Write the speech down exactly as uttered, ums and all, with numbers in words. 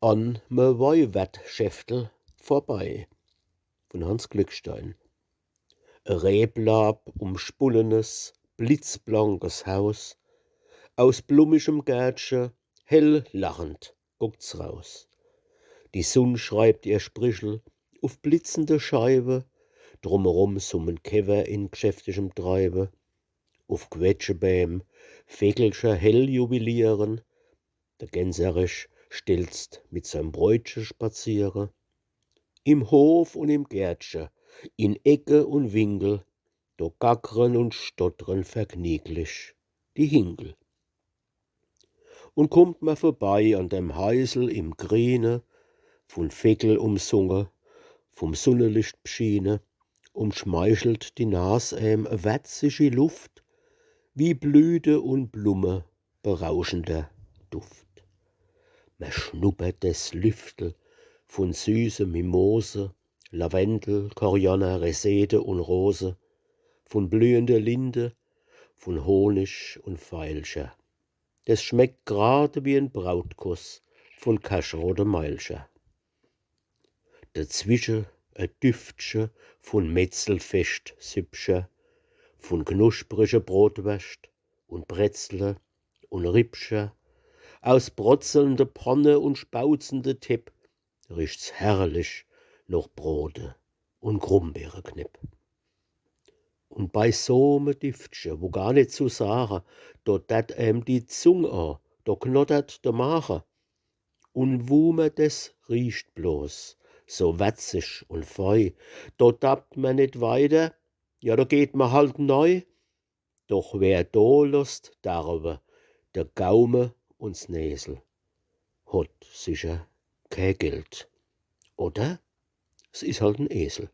An me Weiwertschäftel vorbei, vun Hanns Glückstein. E Reblab umspunnenes, blitzblankes Haus, aus blummigem Gärtche, hell lachend guckt's raus. Die Sunn schreibt ihr Sprichel uf blitzende Scheiwe, drumerum summen Käfer in gschäftigem Treiwe. Uf Quetschebäm Vegelcher hell jubilieren, de Gänserich stelzt mit seim Bräutche spaziere. Im Hof un im Gärtche, in Ecke un Winkel, do gackren un stottren vergnieglich die Hinkel. Un kummt mer vorbei an dem Heisel im Griene, vun Vegel umsunge, vum Sunnelicht bschiene, umschmeichelt die Nas em e werzigi Luft, wie Blüte un Blumme berauschender Duft. Mer schnuppert des Lüftel vun süße Mimose, Lavendel, Koriander, Resede un Rose, vun blühender Linde, vun Honig un Veilcher. Des schmeckt grad wie en Brautkuss vun kaschrode Mailcher. Dezwische e Düftche vun Metzelfeschtsüppcher, vun knusprige Brotwerscht un Bretzle un Rippcher. Aus brotzelnde Panne un spauzende Tepp riecht's herrlich noch Brote un Grumbeereknepp. Un bei so me Diftche, wo gar net zu sage, do dert em die Zung a, do knottert de Mage. Un wu mer des riecht bloß, so werzig un fei, do dappt mer net weiter, ja, do geht mer halt nei. Doch wer do losst darwe de Gaume un s Näsel, hot sicher kä Geld. Oder s is halt en Esel.